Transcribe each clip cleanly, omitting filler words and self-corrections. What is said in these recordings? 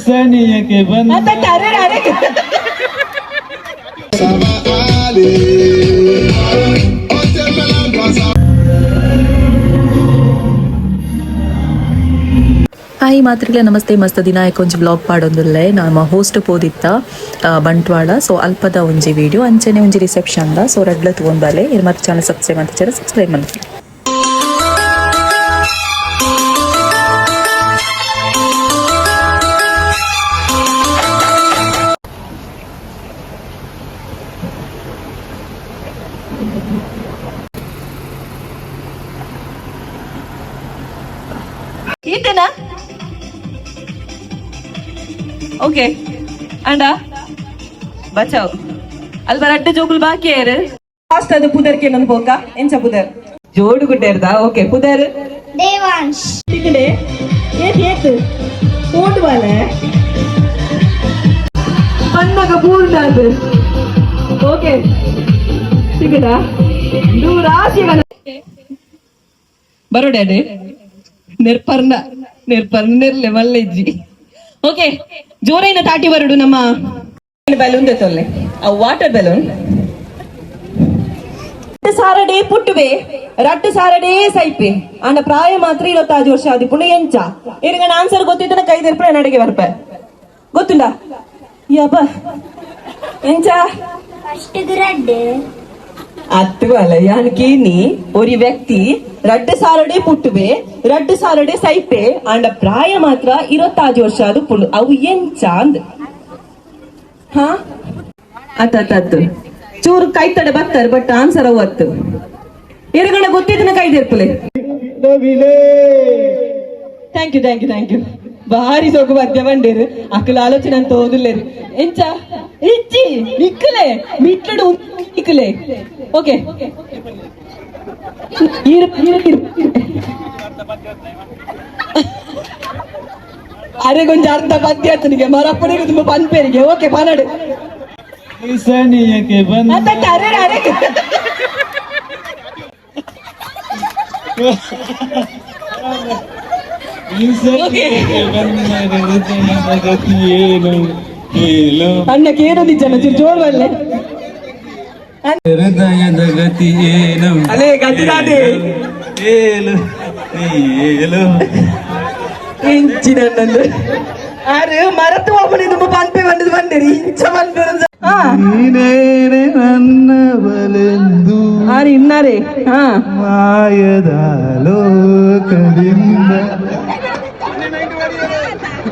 ಸನಿಯಕ್ಕೆ ಬಂದ ಅರೆ ಅರೆ. ಹಾಯ್ ಮಾತ್ರಿಗ್ಲ ನಮಸ್ತೆ. ಮಸ್ತ್ ದಿನ ಒಂಜಿ ಬ್ಲಾಗ್ ಪಾಡೊಂದುಲ್ಲೆ. ನಮ್ಮ ಹೋಸ್ಟ್ ಪೋದಿತ್ತ ಬಂಟ್ವಾಳ. ಸೊ ಅಲ್ಪದ ಒಂಜಿ ವಿಡಿಯೋ, ಅಂಚನೆ ಒಂಜಿ ರಿಸೆಪ್ಷನ್ ದ. ಸೊ ರಡ್ಲ ತೂವೊಂದು ಬಲೆ. ಇರ್ ಮತ್ತೆ ಚಾನಲ್ ಸಬ್ಸ್ಕ್ರೈಬ್ ಅಂತ ಸಬ್ಸ್ಕ್ರೈಬ್ ಮಾಡ್ತೀನಿ. ಈತನಾ? ಓಕೆ, ಅಂಡ ಬಚಾವ್ ಅಲ್ಪ ರಡ್ಡ ಜೋಕುಲು ಬಾಕಿ ಏರು. ಫಾಸ್ಟ್ ಅದು ಪುದರ್ ಕೇನೊಂದು ಪೋಕ. ಎಂಚ ಪುದರ್? ಜೋಡು ಗುಡ್ಡೇರ್ದ. ಓಕೆ, ಪುದರ್? ದೇವಾಂಶ್. ತಿಕ್ಕಡೆ ಏತ್ ಏತ್ ಓಟು ಬಾಲೆ ಬಂದಾಗ ಪೂರ್ಣ ಅದು. ಓಕೆ, ತಿಕ್ಕಡ ರಾಶಿ ಬರೋಡೆ ನಿರ್ಪರ್ಣ ನಿರ್ಪರ್ಣ ನಿರ್ಲೆ ಮಲ್ಲೆಜ್ಜಿ. ಓಕೆ, ಜೋರೈನ ತಾಟಿ ಬರಡು. ನಮ್ಮ ಬಲೂನ್ ತೊಲ್ಲೆ, ಅವು ವಾಟರ್ ಬಲೂನ್. ಸಾರಡೆ ಪುಟ್ಟುವೆ, ರಡ್ಡು ಸಾರಡೇ ಸೈಪೆ, ಆಂಡ ಪ್ರಾಯ ಮಾತ್ರ 25 ವರ್ಷ ಆದಿ ಪುಣ ಎಂಚ? ಇರ್ಗಣ ಆನ್ಸರ್ ಗೊತ್ತಿದ್ದನ ಕೈ ದೆರ್ಪೆ, ನಡಿಗೆ ಬರ್ಪೆ. ಗೊತ್ತುಂಡ? ಯಪ್ಪ, ಎಂಚ? First grade. ಅತ್ತು ಅಲ್ಲ, ಯಾನ್ ಕೀನಿ, ಒರಿ ವ್ಯಕ್ತಿ ರಡ್ಡು ಸಾರಡೆ ಪುಟ್ಟುವೆ, ರಡ್ಡು ಸಾರಡೆ ಸೈಪೆ, ಆಂಡ ಪ್ರಾಯ ಮಾತ್ರ 25 ವರ್ಷ ಅದು ಪುಂಡು, ಅವು ಎಂಚ ಅಂದ್? ಹಾ, ಅತ್ತ ಅತ್ತ ಅತ್ತು. ಚೂರು ಕೈತಡೆ ಬತ್ತಾರೆ, ಬಟ್ ಆನ್ಸರ್ ಅವು ಅತ್ತು. ಎರಗಣ ಗೊತ್ತಿದ್ದನ ಕೈ ದೆರ್ಪುಲೆ. ನವಿಲೇ. Thank you, thank you, thank you. ಭಾರಿ ಸೋಕು ಪದ್ಯ ಬಂಡೇರು. ಅಕ್ಕಲ ಆಲೋಚನೆ ಅಂತ ಓದುಲ್ಲೇರು. ಎಂಚ? ಇಚ್ಚಿ ನಿಕ್ಕಲೆ ಮಿಟ್ಲಡು ನಿಕ್ಕಲೆ. ಓಕೆ. ಅರೆ, ಕೊಂಚ ಅರ್ಧ ಪದ್ಯ ಆತನಿಗೆ ಮರಪ್ಪನಿಗೆ ತುಂಬ ಪನ್ಪೇರಿಗೆ. ಓಕೆ, ಪನಡು. ಸನಿಯಕ್ಕೆ ಬಂದ ಅರೆ ಅರೆ. ಸನಿಯಕ್ಕೆ ಬಂದರೆ ಹೃದಯದ ಗತಿ ಏನು ಹೇಳು? ಅಣ್ಣಕ್ಕೆ ಏನು ನಿಜ ಚೂರು ಜೋರ್ ಬಲ್ಲೆ. ಹೃದಯದ ಗತಿ ಏನು? ಅಲೇ, ಗತಿ ದಾದೆ. ಹೇಳು, ನೀ ಹೇಳು. ಇಂಚಿನ ನನ್ನದು ಅರೆ ಮರತು ಒಬ್ಬನಿ ತುಂಬ ಪನ್ಪೆ ಬಂದದ್ದು ಬಂದಿರಿ ಇಂಚ ಪನ್ಪೆ. ಹಾ. ನೀನೇನೆ ನನ್ನವಲೆಂದು ಆರಿ ಇನ್ನಾರೆ. ಹಾ. ಮಾಯದ ಲೋಕದಿಂದ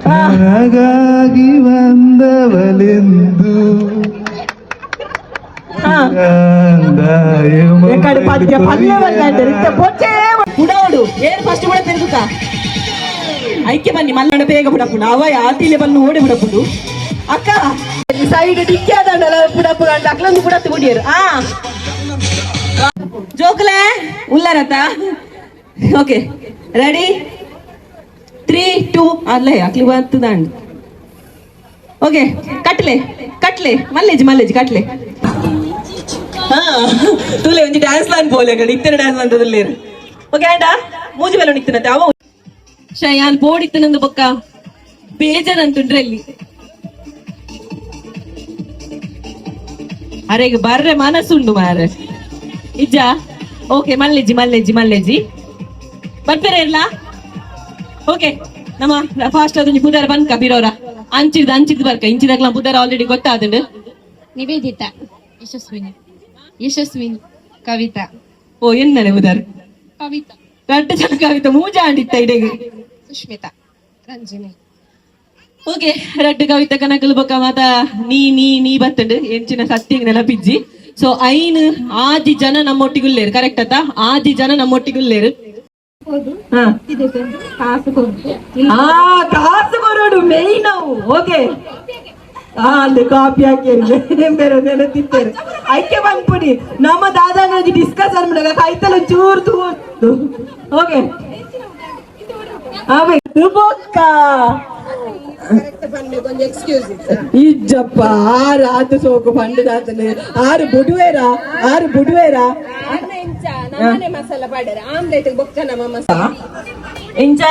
ನನಗಾಗಿ ಬಂದವಲೆಂದು. ಹಾ. ಎಕಡೆ ಪದ್ಯ ಪಲ್ಯ ಬಲ್ಲಾಂಟೆ ಇತ್ತ ಪೊಚ್ಚೆ ಬುಡೋಡು. ಏನ್ ಫಸ್ಟ್ ಬುಡ ತಿರುಗುತ್ತಾ? ಐಕೆ ಬನ್ನಿ ಮಲ್ಲಣ್ಣ, ಬೇಗ ಬುಡಪ್ಪುಂಡು. ಅವ ಆತಿಲೆ ಬನ್ನು ಓಡಿ ಬುಡಪ್ಪುಂಡು. ಅಕ್ಕ ಸೈಡ್ ಡಿಕ್ಕಿ ಆದಂಡಲ ಬುಡಪ್ಪು ಗಂಡ ಅಕ್ಲೊಂದು ಬುಡತ್ತು ಬುಡಿಯರು. ಆ ಜೋಕುಲೆ ಉಲ್ಲರತ. ಓಕೆ, ರೆಡಿ, 3 2 ಅಲ್ಲೇ ಅಕ್ಲಿ ಬರ್ತದಂಡ್. ಓಕೆ, ಕಟ್ಲೆ ಕಟ್ಲೆ ಮಲ್ಲೇಜಿ ಮಲ್ಲೇಜಿ ಕಟ್ಲೆ. ಹಾ, ತುಲೆ ಒಂಜಿ ಡ್ಯಾನ್ಸ್ ಲಾನ್ ಪೋಲೆ ಕಡೆ ಇತ್ತನ ಡ್ಯಾನ್ಸ್ ಅಂತ ತುಲ್ಲೇರು. ಓಕೆ, ಆಂಡ ಮೂಜಿ ಬೆಲ್ಲ ನಿಕ್ತನತೆ ಅವ ಶಯಾನ್ ಪೋಡಿತ್ತನಂದು ಬೊಕ್ಕ ಬೇಜಾರಂತುಂಡ್ರೆ ಅಲ್ಲಿ. ಅರೆಗ್ ಬರ್ರೆ ಮನಸ್ಸುಂಡು ಮಾರೆ ಇಜ್ಜ. ಓಕೆ, ಮಲ್ಲೆಜ್ಜಿ ಮಲ್ಲೆಜ್ಜಿ ಮಲ್ಲೆಜ್ಜಿ ಬರ್ಪೇರೆ ಇರ್ಲಾ. ಓಕೆ, ನಮ್ಮ ಫಾಸ್ಟ್ ಅದೊಂಜಿ ಪುದರ್ ಬನ್ಕ ಬಿರೋರ. ಅಂಚಿದ್ ಅಂಚಿದ್ ಬರ್ಕ ಇಂಚಿದಾಗ್ಲ ಪುದರ್ ಆಲ್ರೆಡಿ ಗೊತ್ತಾದಂಡು. ನಿವೇದಿತಾ, ಯಶಸ್ವಿನಿ, ಯಶಸ್ವಿನಿ, ಕವಿತಾ. ಓ, ಎನ್ನನೆ ಪುದರ್? ಕವಿತಾ. ರಡ್ಡು ಜನ ಕವಿತಾ ಮೂಜ ಆಂಡಿತ್ತ ಇಡೆಗ್. ಸುಷ್ಮಿತಾ, ರಂಜಿನಿ. ಓಕೆ, ರಡ್ಡು ಕವಿತಾ ಕನಕಲು ಬೊಕ್ಕ ಮಾತ ನೀ ನೀ ನೀ ಬತ್ತಂಡು ಎಂಚಿನ ಸತ್ಯಂಗ್ ನೆನಪಿಜ್ಜಿ. ಸೊ ಐನ್ ಆಜಿ ಜನ ನಮ್ಮೊಟ್ಟಿಗುಲ್ಲೇರು, ಕರೆಕ್ಟ್ ಅತ್ತ? ಆಜಿ ಜನ ನಮ್ಮೊಟ್ಟಿಗುಲ್ಲೇರು. ಹಾ. ಆ ಕಾಸು ಕೊರೋಡು ಮೇಯ್ನ್ ಅವು. ಓಕೆ, ಅಲ್ಲಿ ಕಾಪಿ ಹಾಕಿ ಬೇರೆ ನೆನತಿತ್ತೇನೆ. ಐಕೆ ಬಂದ್ಪುಡಿ ನಮ್ಮ ದಾದಾನ ಡಿಸ್ಕಸ್ ಅನ್ಬಿಡಗ ಕೈತಲ್ಲ ಚೂರು ತೂರು. ಓಕೆ, ಆಮೇಲೆ ಬೊಕ್ಕ ಇಜ್ಜಪ್ಪ ಆರು ಆತು ಸೋಕು ಪಂಡದಾತನೆ ಆರು ಬುಡುವೇರ ಆರು ಬುಡುವೇರ. ಮಸಾಲ ಪಾಡರೆ ಆಮ್ಲೆಟ್ ಬೊಕ್ಕ ನಮ್ಮ ಮಸಾಲ. ಎಂಚ?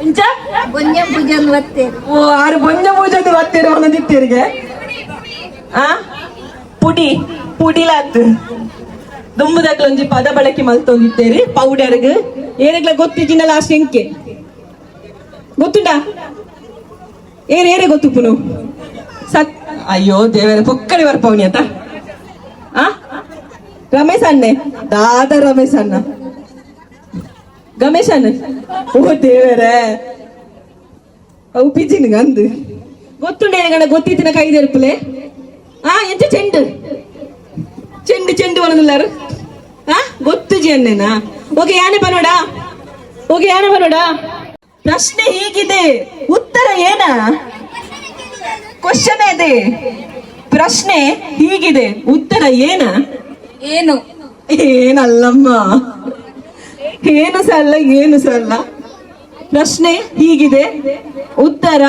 ಇಂಚ. ಬೊಂಜ ಪೂಜನ್ ಬತ್ತೇರು. ಓ, ಆರು ಬೊಂಜ ಪೂಜೆದು ಬತ್ತೇರು ಒಂದಿತ್ತೇರಿಗೆ. ಆ ಪುಡಿ ಪುಡಿಲಾತ್ ದುಂಬುದಕ್ಲ ಒಂಜಿ ಪದ ಬಳಕೆ ಮಲ್ತೊಂದಿತ್ತೇರಿ ಪೌಡರ್ಗ್. ಏರೆಗ್ಲ ಗೊತ್ತಿಜಿನ ಲಾಸ್ಟ್ ಎಂಕೆ ಗೊತ್ತುಂಡಾ? ಏರ್ ಏರೆ ಗೊತ್ತುಪ್ಪುನು? ಸತ್, ಅಯ್ಯೋ ದೇವರ, ಪೊಕ್ಕಡಿ ಬರ್ಪವನಿ ಆತ. ಆ ರಮೇಶ್ ಅಣ್ಣೆ, ದಾದ ರಮೇಶ್ ಅಣ್ಣ, ಗಮೇಶ್ ಅಣ್ಣ. ಓ ದೇವರೇ, ಅವು ಪಿಜಿನ್ ಅಂದು ಗೊತ್ತುಂಡೆ ಗಣ ಗೊತ್ತಿತ್ತಿನ ಕೈದೆರ್ಪುಲೆ. ಆ ಎಂಚ ಚೆಂಡು ಚೆಂಡು ಚೆಂಡು ಒಣದುಲ್ಲಾರು. ಆ ಗೊತ್ತು ಜಿ ಅನ್ನೇನಾ? ಓಕೆ, ಯಾನೆ ಬನ್ನೋಡ? ಓಕೆ, ಯಾನೆ ಬನ್ನೋಡ? ಪ್ರಶ್ನೆ ಹೀಗಿದೆ, ಉತ್ತರ ಏನ? ಕ್ವಶನ್ ಇದೆ. ಪ್ರಶ್ನೆ ಹೀಗಿದೆ, ಉತ್ತರ ಏನ? ಏನು? ಏನಲ್ಲಮ್ಮ, ಏನು ಸಹ ಅಲ್ಲ, ಏನು ಸಹ ಅಲ್ಲ. ಪ್ರಶ್ನೆ ಹೀಗಿದೆ, ಉತ್ತರ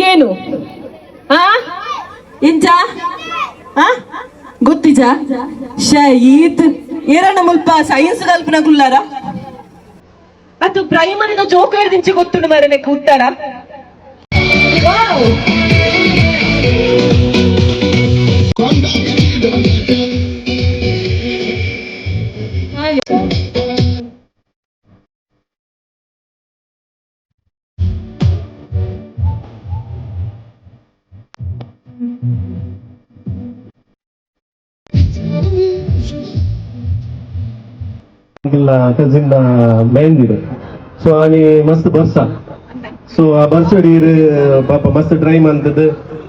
ಏನು? ಆ ಇಂಚ ಆ ಗೊತ್ತಿಜ ಶೀತ್ ಏರಣ್ಣ ಮುಲ್ಪ ಸೈನ್ಸ್ ಕಲ್ಪನ ಕುಲ್ಲಾರ ಅದು ಪ್ರೈಮರಿದ ಜೋಕರ್ ದಿಂಚಿ ಗೊತ್ತುಂಡು ಮರನೆ ಉತ್ತರ. ವಾವ್! ಇಲ್ಲ ಕಸಿನ್ ಮೆಹಂದಿಡು. ಸೊ ಆನಿ ಮಸ್ತ್ ಬರ್ಸ. ಸೊ ಆ ಬರ್ಸಡ್ ಈರ್ ಪಾಪ ಮಸ್ತ್ ಟ್ರೈ ಮಂತದ್,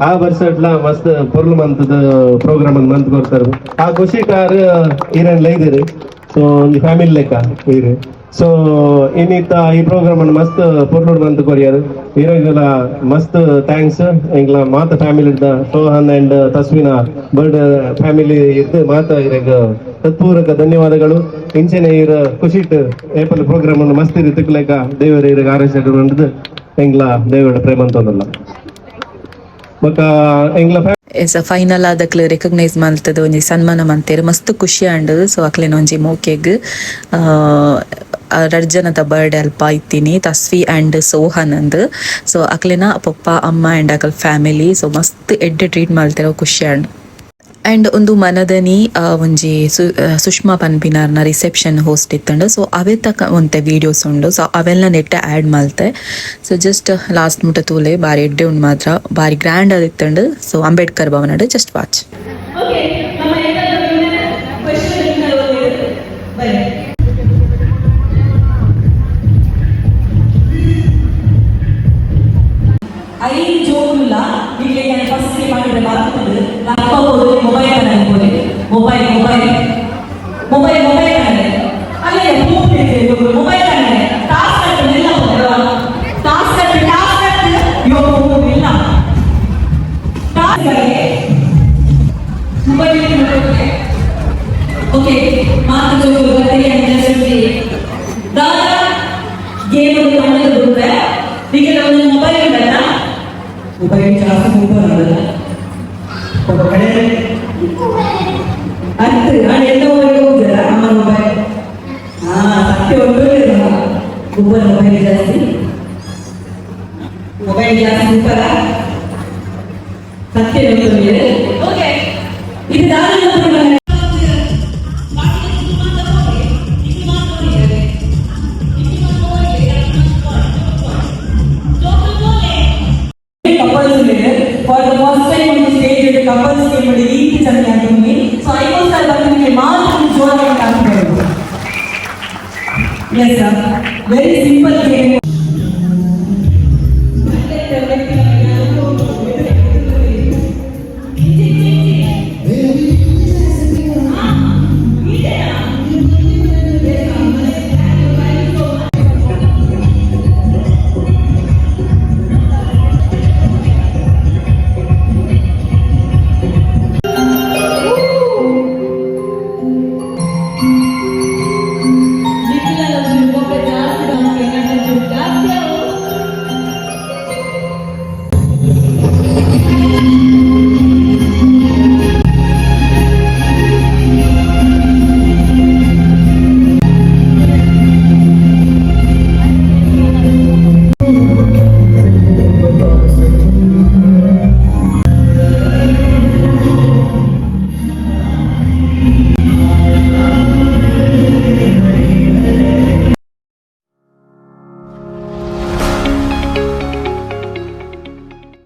ಆ ಬರ್ಸಡ್ಲ ಮಸ್ತ್ ಪೊರ್ಲು ಮಂತದ ಪ್ರೋಗ್ರಾಮ್ ಮಂತ್ ಕೊರ್ತಾರ. ಆ ಖುಷಿ ಕಾರ್ ಈರನ್ ಲೈದಿರಿ. ಸೊ ಒಂಜಿ ಫ್ಯಾಮಿಲಿ ಲೆಕ್ಕ ಈರ್. ಸೊ ಇನ್ನಿತ್ತ ಈ ಪ್ರೋಗ್ರಾಮ್ ಅನ್ನು ಮಸ್ತ್ ಪೊರ್ಲುಡ್ ಮಂತ್ ಕೊರಿಯರ್. ಈರೆಗ್ಲ ಮಸ್ತ್ thanks. ಎಂಗ್ಲ ಮಾತ ಫ್ಯಾಮಿಲಿ ಇದ್ದ ಸೋಹನ್ ಅಂಡ್ ತಸ್ವಿನ ಬರ್ಡ್ ಫ್ಯಾಮಿಲಿ ಇದ್ದು ಮಾತ ಇರೆಗ್ ಹೃತ್ಪೂರ್ವಕ ಧನ್ಯವಾದಗಳು. ಇಂಚನೆ ಈರ ಖುಷಿಟ್ ಏಪಲ್ ಪ್ರೋಗ್ರಾಮ್ ಅನ್ನು ಮಸ್ತ್ ಇರಿ ತಿಕ್ಲೆಕ ದೇವರ ಇರಗ ಆರೈಸೆಡ್ ಎಂಗ್ಲ ದೇವರ ಪ್ರೇಮ ಅಂತಂದಲ್ಲ ಬೊಕ ಎಂಗ್ಲ ಎಸ್, ಫೈನಲ್ ಆದಕ್ಲು ರೆಕಗ್ನೈಸ್ ಮಲ್ತದ ಒಂಜಿ ಸನ್ಮಾನ ಮಂತೇರ್. ಮಸ್ತ್ ಖುಷಿ ಆಂಡ್. ಸೊ ಅಕ್ಲೆನ ಒಂಜಿ ಮೋಕೆಗ್ ರಡ್ಡ್ ಜನದ ಬರ್ಡೇ ಅಲ್ಪ ಇತ್ತೀನಿ, ತಸ್ವಿ ಅಂಡ್ ಸೋಹನ್ ಅಂದ್. ಸೊ ಅಕ್ಲೆನ ಪಪ್ಪ ಅಮ್ಮ ಅಂಡ್ ಅಕಲ್ ಫ್ಯಾಮಿಲಿ. ಸೊ ಮಸ್ತ್ ಎಡ್ಡೆ ಟ್ರೀಟ್ ಮಲ್ತೆರ್, ಖುಷಿ ಆಂಡ್. ಅಂಡ್ ಒಂದು ಮನದನಿ ಒಂಜಿ ಸುಷ್ಮಾ ಪನ್ಪಿನಾರ್ನ ರಿಸೆಪ್ಷನ್ ಹೋಸ್ಟ್ ಇತ್ತಂಡ. ಸೊ ಅವೇ ತಕ ಒಂತೆ ವೀಡಿಯೋಸ್ ಉಂಡು. ಸೊ ಅವೆಲ್ಲ ನೆಟ್ ಆ್ಯಡ್ ಮಲ್ತೆ. ಸೊ ಜಸ್ಟ್ ಲಾಸ್ಟ್ ಮುಟ್ಟ ತೂಲೆ, ಬಾರಿ ಎಡ್ಡೆ ಉಂಡು ಮಾತ್ರ, ಬಾರಿ ಗ್ರ್ಯಾಂಡ್ ಆದಿತ್ತಂಡು. ಸೊ ಅಂಬೇಡ್ಕರ್ ಭವನಡ್, ಜಸ್ಟ್ ವಾಚ್. ಓಕೆ, ನಮ್ಮ ಕ್ವೆಶ್ಚನ್ ಬನ್ನಿ. ಐದು ಜೋಕುಲ್ಲ ಇಲ್ಲಿ ಫಸ್ಟ್ ಮಾಡಿದ್ರೆ ಬರ್ತದೆ. ಅಪ್ಪ ಹೋದ್ರೆ ಮೊಬೈಲ್ ಅನ್ಕೋದೆ. ಮೊಬೈಲ್ ಮೊಬೈಲ್ ಮೊಬೈಲ್ ಮೊಬೈಲ್ ಅಲ್ಲೇ ಮೊಬೈಲ್ ಟಾಸ್ಕ್ ಕಟ್ಟು ಎಲ್ಲ, ಟಾಸ್ಕ್ ಕಟ್ಟು, ಟಾಸ್ಕ್ ಕಟ್ಟು. ಯೋ ಇಲ್ಲ, ಟಾಸ್ಕ್ ಮೊಬೈಲ್. ಓಕೆ, ಮಾತು ಬರ್ತೀರಿ. ದಾದಾ ಗೇಮ್ ಒಂದು ಬಂದ್ರೆ ಈಗ ನಮ್ಮ ಮೊಬೈಲ್ ಉಂಟಲ್ಲ, ಮೊಬೈಲ್ ಜಾಸ್ತಿ ಮೊಬೈಲ್ ಅಲ್ಲ ಕಡೆ ಅತ್ತು. ನಾನು ಎಂತ ಮೊಬೈಲ್ ಹೋಗ್ತದ ಅಮ್ಮ ಮೊಬೈಲ್. ಹಾ, ಸತ್ಯ ಒಂದು ಒಬ್ಬರ ಮೊಬೈಲ್ ಜಾಸ್ತಿ, ಮೊಬೈಲ್ ಜಾಸ್ತಿ ಉಪ್ಪರ ಸತ್ಯ. ಓಕೆ, ಇದು ನಾನು couples for the first time on the stage with couples came with ಈ ಚೆನ್ನಾಗಿ ಆಗ್ತೀನಿ. ಸೊ ಐಕೋಸ್ಕರ ಬಂದಿದ್ದಕ್ಕೆ ಮಾತ್ರ ಜೋರಾಗಿ ಕಾಣ್ಬೋದು. Yes sir.